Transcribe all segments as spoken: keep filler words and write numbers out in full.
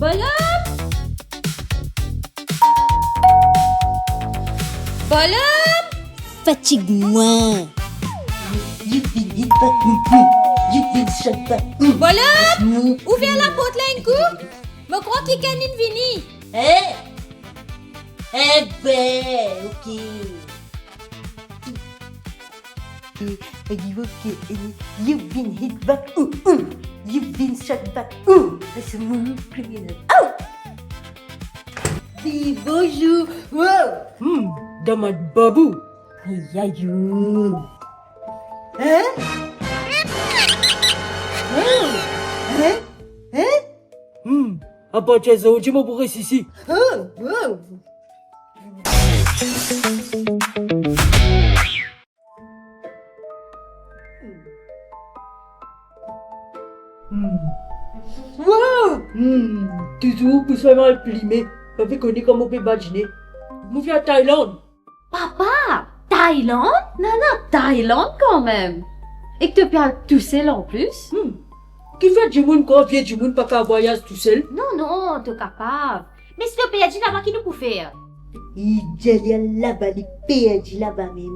Bolom! Bolom! Fatig mwa. You feel it, but, mm, mm. You feel shot, but, mm. Bolom! Mm. Ouver laport la enn kou. Mo krwar kikenn inn vini. Eh? Eh ben, ok. Eh, ok, eh, you've been hit back, ooh, ooh. You've been shot back, ooh. That's a move criminal. Oh! Di bonzour. Wow! Hmm, damad babou. Aïe, aïe, aïe. Hein? Hein? Hein? Hein? Hmm, apartir zordi mo pou res isi. Oh, wow. Hmm. Wow! Hmm. Touzour pou swa mal plime. Pa pe kone kouma pe badine. Mo pe al Thailand. Papa, Thailand? Nana, Thailand kanmem. Ek to pe al tousel anplis? Hmm. Kifer dimoun krwar vie dimoun pa kav vwayaz tousel? Non, non, to kapav. Me si to perdi laba, ki nou pou fer? Li dir li al laba, li perdi laba mem.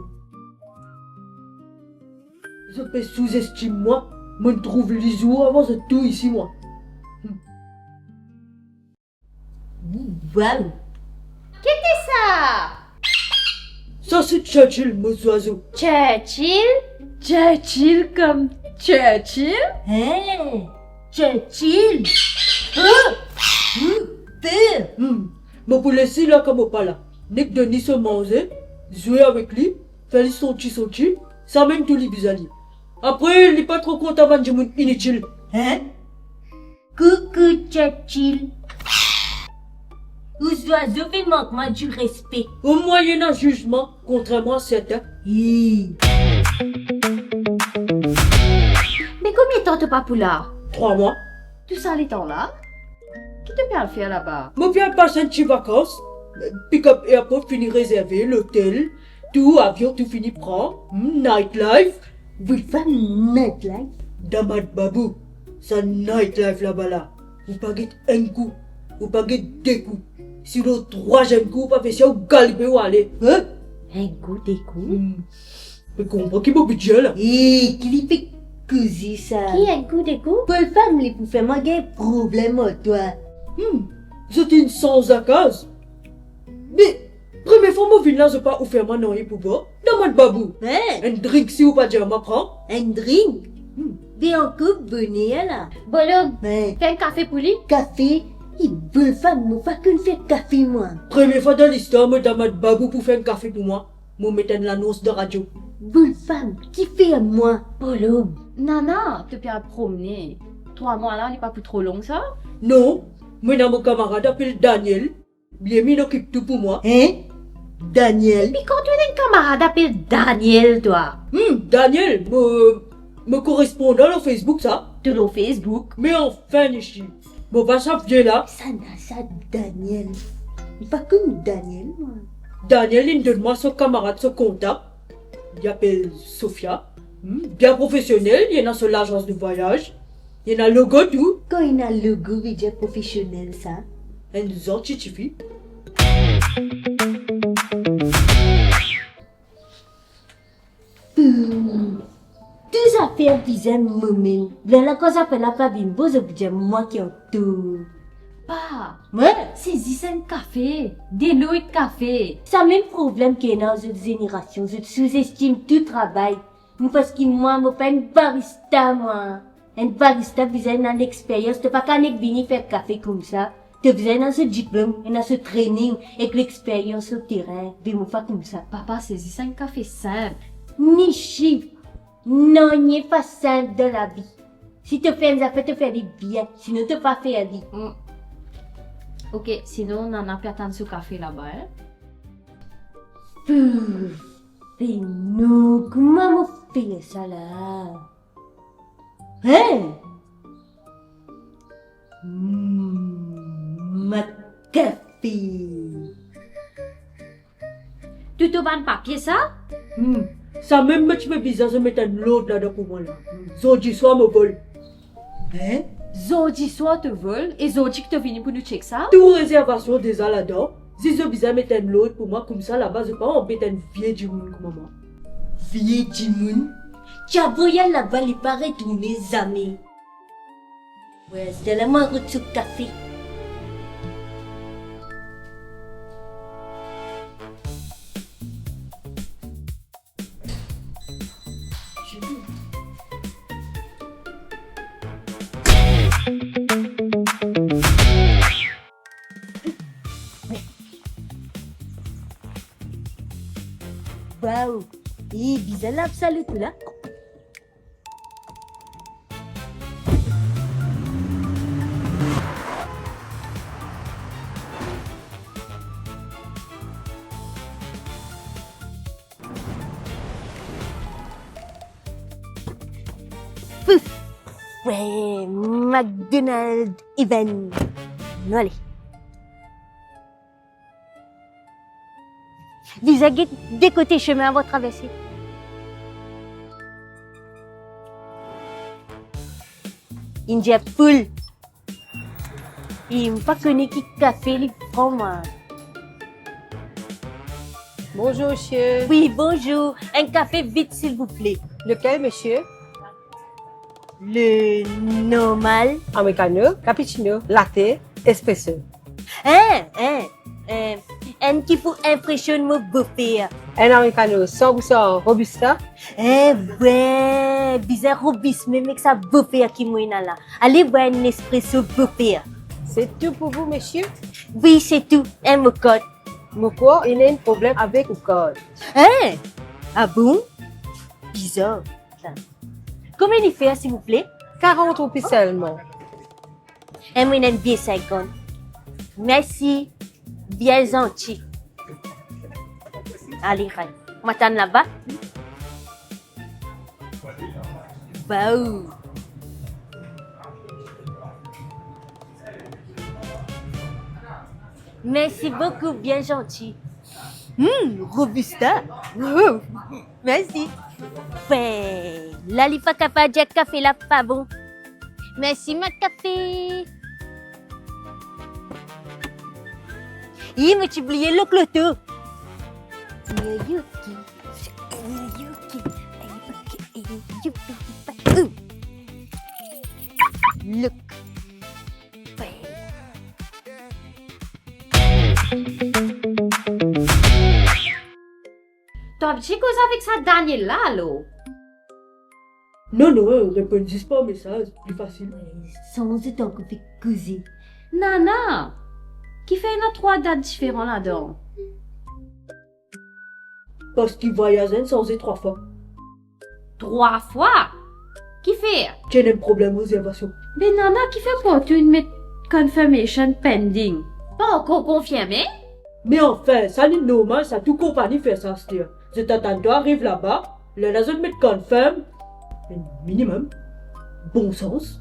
Zot pe souzestim mwa, mo'nn trouv lizour avan zot tou isi mwa. Wow! Ki ki sa? Sa se Churchill, mo zwazo. Churchill? Churchill kom Churchill? Hein? Churchill? Oh! Hmm, per! Hmm. Mo pou les li la kan mo pa la. Nek donn li so manze, zwe avek li, fer li sorti sorti, samem tou li bizin li. Apre, li pa tro kontan bann dimoun initil. Hein? Koukou Churchill. Ou zwazo pe mank mwa direspe. Omwin li ena zizman, kontrerman a sertin. Hi. Me konbien tan to pa pou la? Trwa mwa. Tou sa letan la, ki to pe al fer laba? Mo pe al pas enn ti vakans, pick up airport fini rezerve, lotel, tou, avion tou fini pran, hmm, night life. Boulfam, night life? Damad babou, sa night life laba la, ou pa get enn kou, ou pa get de kou. Si lor trwaziem kou ou pa fer sa, ou galipe ou ale. Hein? Enn kou, de kou? Hmm. Pe konpran ki mo pe dir la. Eh, ki li pe koze sa? Ki enn kou, de kou? Boulfam, li pou fer mwa gagn problem ar twa. Hmm, zot inn sanz lakaz. Me, premie fwa mo vinn la, zot pa ofer mwa nanye pou bwar. Damad babou. Hein? Enn drink si ou pa dir mwa pran. Enn drink? Hmm. Be ankor boner la. Bolom, hein, fer enn kafe pou li. Kafe? Li boulfam, mo pa konn fer kafe mwa. Premie fwa dan listwar mo damad babou pou fer enn kafe pou mwa. Mo met enn lanons dan radio. Boulfam, kifer mwa? Bolom. Nana, to pe al promne. Trwa mwa la, li pa pou tro long sa? Non, mo ena mo kamarad apel Daniel. Li inn okip tou pou mwa. Hein? Daniel? Depi kan to ena enn kamarad apel Daniel, twa? Hmm, Daniel, mo, mo korespondan lor Facebook sa. To lor Facebook? Me anfin, Nishi. Mo pa sa vie la. Sa nanye sa, Daniel. Mo pa konn Daniel, mwa. Daniel inn donn mwa so kamarad so kontak. Li apel Sofia. Hmm, bien profesionel, li ena so lazans de vwayaz. Li ena logo tou. Kan ena logo, vedir profesionel sa. Enn zanti tifi. Pou tou zafer bizin momem. Lerla kan zafer la pa vinn bon, zot pou dir mwa ki an tor. Pa, wi, se zis enn kafe, delo ek kafe. Samem problem ki ena zot zenerasion, zot souzestim tou travay. Mo, parski mwa, mo pa enn barista, mwa. Enn barista bizin ena lexperyans, to pa kav nek vini fer kafe koumsa. To bizin ena so diplom, ena so training ek lexperyans lor terin, be mo pa koumsa. Papa, se zis enn kafe sinp. Nishi, nanye pa sinp dan lavi. Si to fer enn zafer, to fer li bien, sinon to pa fer li. Mm. Ok, sinon nana pe atann so kafe laba, hein? Pouf! Be non, kouma mo fer sa la? Hein? Hmm, ma kafe. Tou to bann papie sa? Hmm, samem mo ti pe bizin zot met enn lord ladan pou mwa la. Zordi swar mo vol. Hein? Zordi swar to vol e zordi ki to vini pou nou check sa? Tou rezervasion deza ladan, zis zot bizin met enn lord pou mwa, koumsa laba zot pa anbet enn vie dimoun kouma mwa. Vie dimoun? Ti avoy al laba, li pa retourne zame. Wi, se la mwa rod so kafe. Waw, e bizin lav sa loto la. Pouf! Wi, McDonald Heaven. Nou ale. Bizin get de kote sime avan traverse. Inn dir poul. Inn pa kone ki kafe li pran mwa. Bonjour, monsieur. Wi, bonzour. Enn kafe vit, silvouple. Lequel, monsieur? Le normal. Americano, cappuccino, latte, espresso. Hein, hein, hein, enn ki pou inpresionn mo bofer. Enn americano san pou san robusta. Hein, wi, bizin robis mem ek sa bofer ki mo ena la. Ale bwar enn espresso bofer. C'est tout pour vous, monsieur? Wi, se tou. Hein, mo kart. Mo krwar ena enn problem avek ou kart. Hein? Ah bon? Bizar. Konbien li fer, silvouple? Quarante roupies seulement. Hein, mo ena enn bie sinkant. Mersi. Bien zanti. Ale, ray. Mo atann laba. Waw. Mersi boukou, bien zanti. Hmm, robusta. Mersi. Be, la li pa kapav dir kafe la pa bon. Mersi, ma kafe. Ih, mo ti bliye lok loto. Lok. To abitie koz avek sa Daniel la, alor? Non, non, reponn zis par mesaz, pli fasil. Sanz to ankor fek koze. Nana, kifer ena trwa dat diferan ladan? Parski vwayaz inn sanze trwa fwa. Trwa fwa? Kifer? Ti ena enn problem rezervasion. Me nana, kifer partou inn met confirmation pending? Pa ankor konfirme? Me anfin, sa li normal sa, tou konpani fer sa aster. Zot atann to ariv laba, lerla zot met confirm. Enn minimum bon sans.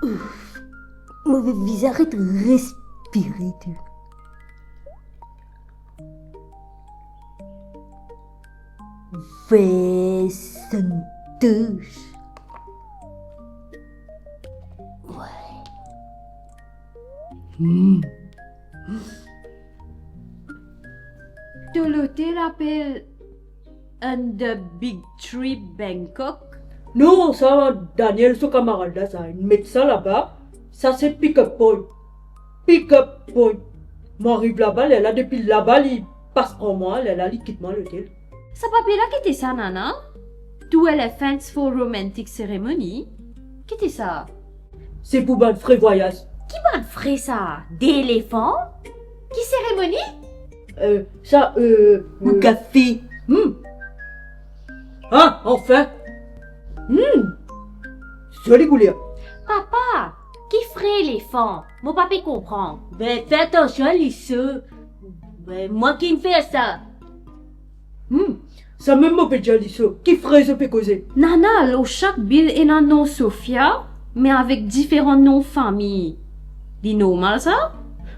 Ouf, mo bizin aret respire tou. Vincent Touche. Wi. Hmm. To lotel apel Under Big Tree Bangkok? Non, sa Daniel so kamarad la sa, inn met sa laba. Sa se pick up point. Pick up point. Mo ariv laba, lerla depi laba li pas pran mwa, lerla li kit mwa lotel. Sa papie la, ki te sa, nana? Two elephants for romantic ceremony? Ki te sa? Se pou bann fre vwayaz. Ki bann fre sa? De elefan? Ki seremoni? Euh, sa, euh, Ou euh, kafe. Hmm. Ah, anfin. Hmm. Zoli kouler. Papa, ki fre Elefan, mo pa pe konpran. Be, fer atansion, Liso. Be, mwa ki'nn fer sa. Hmm, samem mo pe dir Liso, ki fre zot pe koze? Nana, lor sak bil ena nom Sofia, me avek diferan nom fami. Li normal sa?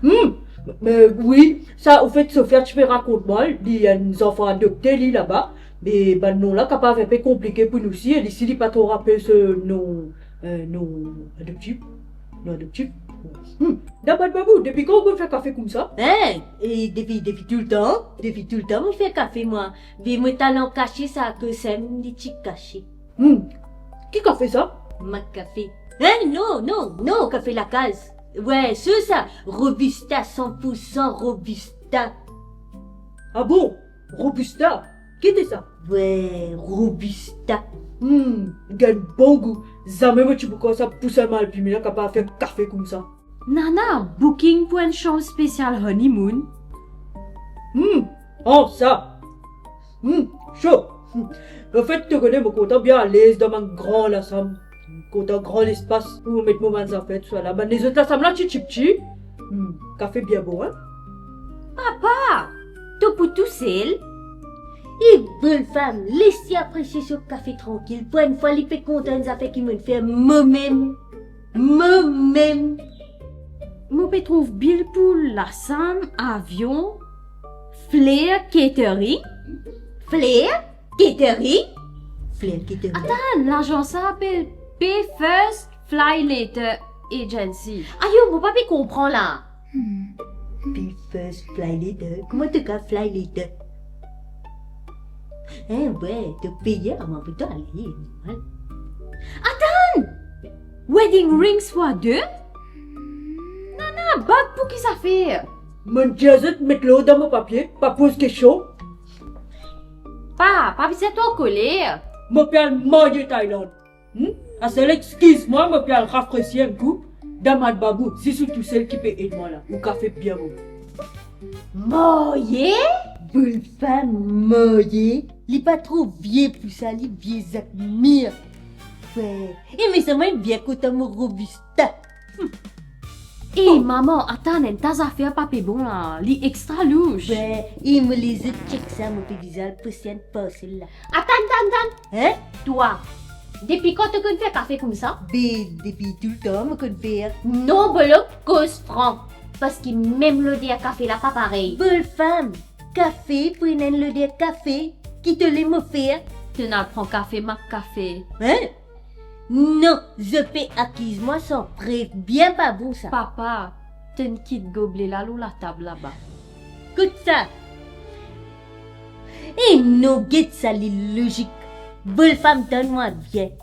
Hmm, be wi, sa, anfet, Sofia ti pe rakont mwa, li enn zanfan adopte, li, laba. Me bann nom la kapav inpe konplike pou nou si, e li si li pa tro rapel so nom, eh, nom adoptif. Nom adoptif. Hmm. Dam Babou, depi kan ou konn fer kafe koumsa? Hein? E depi, depi toultan, depi toultan mo fer kafe mwa. Be mo ti al kase sa, akoz samem li ti kase. Hmm. Ki kafe sa? Mak kafe. Hein? Non, non, non, kafe lakaz. Wi, se sa, Robusta, san pour san Robusta. Ah bon? Robusta? Ki de sa? Wi, Robusta. Hmm, gagn bon gou. Zame mo ti pou krwar sa pousin malpime la kapav fer kafe koumsa. Nana, booking pou enn sanm spesial honeymoon. Hmm, oh, sa. Hmm, so. Hmm. Anfet, to kone, mo kontan bien alez dan bann gran lasam. Kontan gran lespas pou met mo bann zafer, tousala. Bann lezot lasam la ti tipti. Hmm, kafe bien bon, hein? Papa, to pou tousel? E bel fam, les li apresie so kafe trankil. Pou enn fwa, li pe kontan enn zafer ki mo'nn fer momem. Momem. Mo pe trouv bil pou lasam, avion, Flair Catering. Flair Catering? Flair Catering. Atann, lazans la apel Pay First, Fly Later Agency. Ayo, mo pa pe konpran la. Hmm. Pay First, Fly Later. Kouma to kav fly later? Hein, wi, to peye avan pou to ale, normal. Atann! Wedding rings fwa de? Nana, bag pou ki zafer? Mo'nn dir zot met lord dan mo papie, pa poz kestion. Pa, pa bizin tro koler. Mo pe al marye Thailand. Hmm? Asel, exkiz mwa, mo pe al rafresi enn kou. Dam Babou, zis ou tousel ki pe ed mwa la. Ou kafe bien bon. Marye? Bel fam marye. Li pa tro vie pou sa, li vie zak mir. Wi. E me sa, mo bien kontan mo Robusta. Hmm. E mama, atann, enn ta zafer pa pe bon la, li extra louch. Wi, e mo lezot chek sa, mo pe bizin al pos enn parsel la. Atann, atann, atann. Hein? Twa, depi kan to konn fer kafe koumsa? Be, depi toultan mo konn fer. Non, Bolo, koz fran. Parski mem loder kafe la pa parey. Bel fam, kafe pou ena enn loder kafe, ki to le mo fer? To'nn al pran kafe, mak kafe. Hein? Non, zot pe akiz mwa san prev, bien pa bon sa. Papa, to'nn kit goble la lor latab laba. Kot sa? E non, get sa, li lozik. Bel fam, tann mwa bien.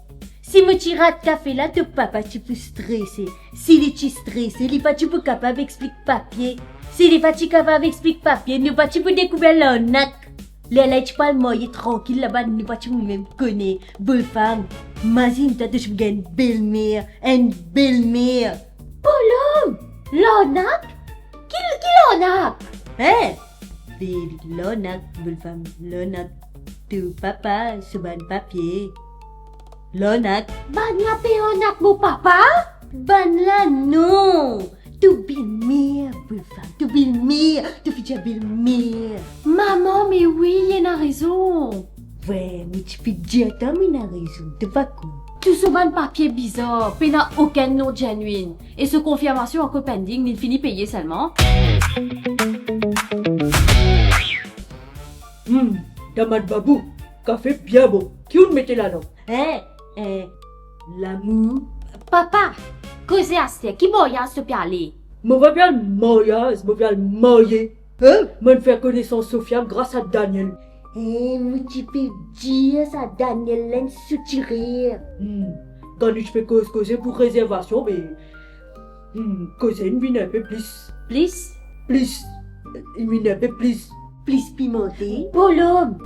Si mo ti rat kafe la, to papa ti pou strese. Si li ti strese, li pa ti pou kapav explik papie. Si li pa ti kapav explik papie, nou pa ti pou dekouver larnak. Lerla li ti pou al marye trankil laba, nou pa ti pou mem kone. Bel fam, mazinn twa, to ti pou gagn enn belmer, enn belmer. Bolom, larnak? Ki, ki larnak? Hein? Be, larnak, bel fam, larnak. To papa, so bann papie. Larnak. Bann la pe arnak mo papa? Bann la non. To belmer, bel fam, to belmer, to fitir belmer. Mama, me wi, ena rezon. Wi, mo ti pe dir twa, mo ena rezon, to pa krwar. Tou so bann papie bizar, pena okenn nom genuine. E so konfirmasion ankor pending, li'nn fini peye selman. Hmm, Dam Babou, kafe bien bon. Ki ou'nn mete ladan? Eh, eh, lamour. Papa, koze aster, ki maryaz to pe ale? Mo pa pe al maryaz, mo pe al marye. Hein? Mo'nn fer konesans Sofia gras a Daniel. Eh, mo ti pe dir sa, Daniel la enn soutirer. Hmm. Kan nou ti pe koz, koze pou rezervasion, be, hmm, koze inn vinn inpe plis. Plis? Plis. Inn vinn inpe plis. Plis pimante? Bolom!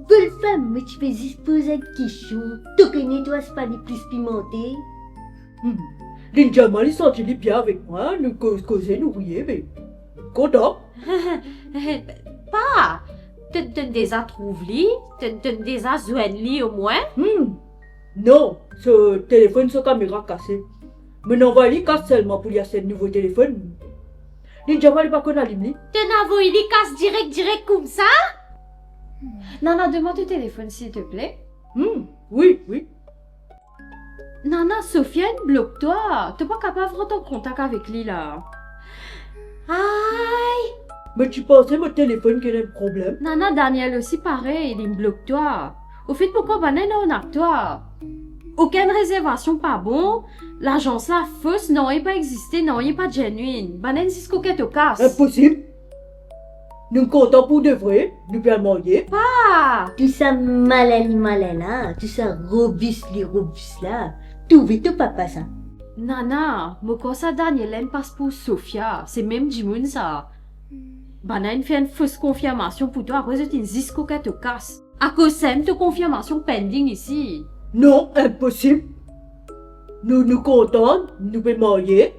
Bel fam, mo ti pe zis poz enn kestion. To kone twa si pa li plis pimante? Hmm. Li'nn dir mwa li santi li bien avek mwa, nou koz, koze, nou riye, be kontan. Pa, to, to'nn deza trouv li, to, to'nn deza zwenn li omwin? Hmm. Non, so telefonn, so kamera kase. Mo'nn avoy li kas selman pou li aste enn nouvo telefonn. Li dir mwa li pa konn alim li. To'nn avoy li kas direk, direk koumsa? Nana, donn mwa to telefonn, silteple. Hmm, wi, wi. Nana, Sofia inn blok twa. To pa kapav rant an kontak avek li la. Ay! Me ti panse mo telefonn ki ena enn problem? Nana, Daniel osi parey, li inn blok twa. Ofet, pou kouma bann inn arnak twa? Okenn rezervasion pa bon, lazans la fos, nanye pa existe, nanye pa genuine. Bann inn zis koket okas. Inposib. Nou kontan pou de vre, nou pe al marye. Pa! Tou sa malin li malin la, tou sa robis li robis la, touve to papa sa. Nana, mo krwar sa Daniel inn pas pou Sofia, se mem dimoun sa. Bann la inn fer enn fos konfirmasion pou twa, apre zot inn zis koket okas. Akoz sa mem to konfirmasion pending isi. Non, inposib. Nou, nou kontan, nou pe marye.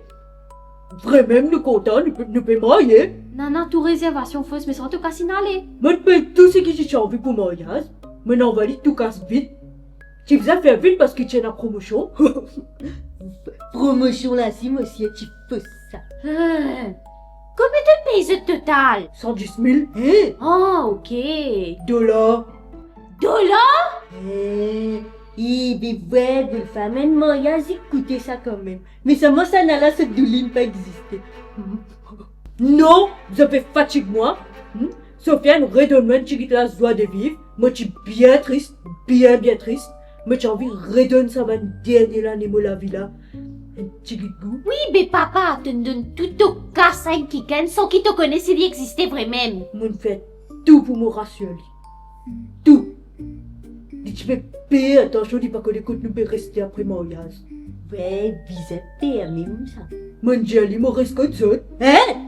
Vremem, nou kontan, nou pe, nou pe marye. Nana, tou rezervasion fos, me sa to kas inn ale. Mo'nn pey tou seki ti anvi pou maryaz. Mo'nn avoy li tou kas vit. Ti bizin fer vit parski ti ena promosion. Promosion la si, mosie, ti fos sa. Eh, konbien to pey zot total? San dis mil. Eh? Ah, ok. Dolar. Dolar? Eh, e, be vre, boul fam, enn maryaz, li koute sa kanmem. Me selman sa nala so doulinn pa existe. Non, zot pe fatig mwa. Hmm? Sofia inn redonn mwa enn tigit lazwa de viv. Mo ti bien tris, bien, bien tris. Mo ti anvi redonn sa bann dernie lane mo lavi la enn tigit gou. Wi, be papa, to'nn donn tou to kas a enn kikenn san ki to kone si li existe vremem. Mo'nn fer tou pou mo rasir li. Tou. Li ti pe per, tansion li pa kone kot nou pe reste apre maryaz. Wey, bizin per mem sa. Mo'nn dir li mo res kot zot. Hein?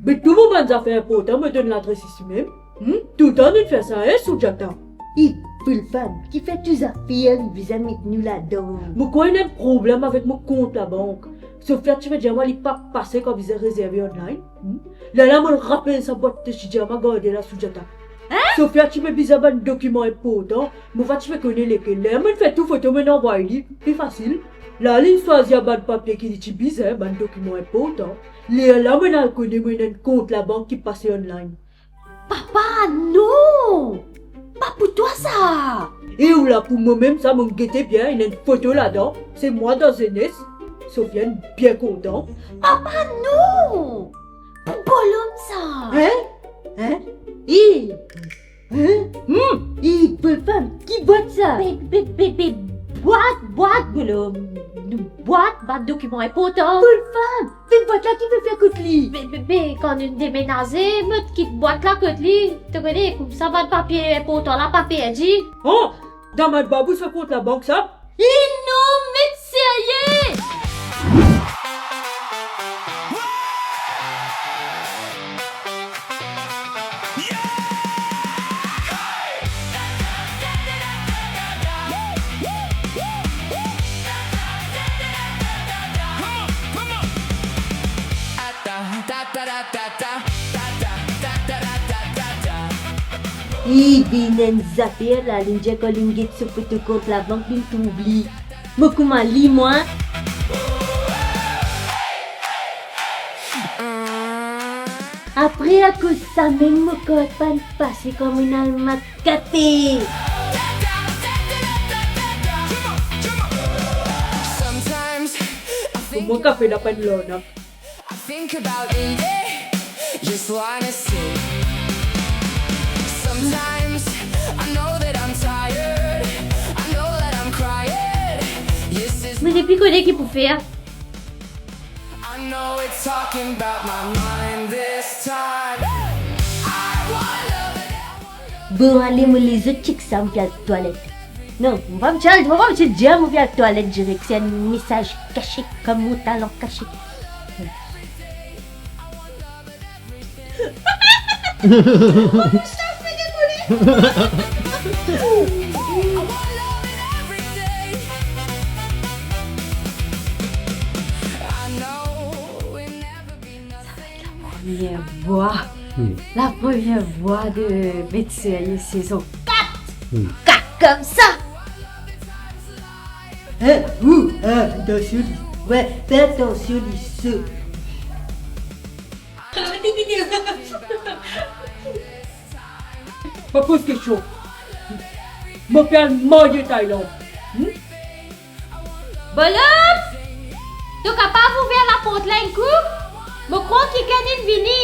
Be tou mo bann zafer inportan, mo donn ladres isi mem. Hmm? Toultan nou'nn fer sa, hein, Soujata? I, boul fam, kifer tou zafer li bizin met nou ladan? Mo krwar ena enn problem avek mo kont labank. Sofia ti pe dir mwa li pa pase kan bizin rezerve online. Hmm? Lerla mo'nn rapel sa bwat to ti dir mwa garde la, Soujata. Hein? Sofia ti pe bizin bann dokiman inportan, mo pa ti pe kone lekel. Ler mo'nn fer tou foto, mo'nn avoy li, pli fasil. La li'nn swazir bann papie ki li ti bizin, bann dokiman inportan. Lerla mo'nn al kone mo ena enn kont labank ki pase online. Papa, non! Pa pou twa sa! E ou la pou momem sa, mo'nn gete bien, ena enn foto ladan, se mwa dan zenes. Sofia inn bien kontan. Papa, non! Pou bolom sa! Hein? Hein? E! Hein? Hmm? E, boul fam, ki bwat sa? Be, be, be, be, bwat, bwat, bolom. Bwat, bann dokiman inportan. Boul fam, be bwat la ki pe fer kot li? Be, be, be, kan nou'nn demenaze, mo'nn kit bwat la kot li. To kone, koumsa bann papie inportan la pa perdi. Oh, dan bann babous so kont labank sa? E non, met serye! Ih, be ena enn zafer la, li'nn dir kan li'nn get so foto kont labank, li'nn trouv li. Mo kouma li, mwa. Apre, akoz samem mo kart pa'nn pase kan mo'nn al mat kafe. Pou mwa, kafe la pa'nn larnak. I think about it, yeah. Just wanna say, sometimes I know that I'm tired, I know that I'm crying. Yes, it's... Mo nepli kone ki pou fer. I know it's talking about my mind this time. I want love and I want love. Bon, ale, mo les zot tik sa, mo pe al twalet. Non, mo pa ti al, mo pa ti dir mo pe al twalet direk, se enn mesaz kase, kouma mo talan kase. Première voix. Hmm. La première voix de Met Serye saison quatre. Hmm. Quatre comme ça. Hein, ou, hein, atansion li. Wi, fer atansion, li so. Pa poz kestion. Mo pe al marye Tailand. Hmm? Bolom, to kapav ouver laport la enn kou? Mo krwar kikenn inn vini.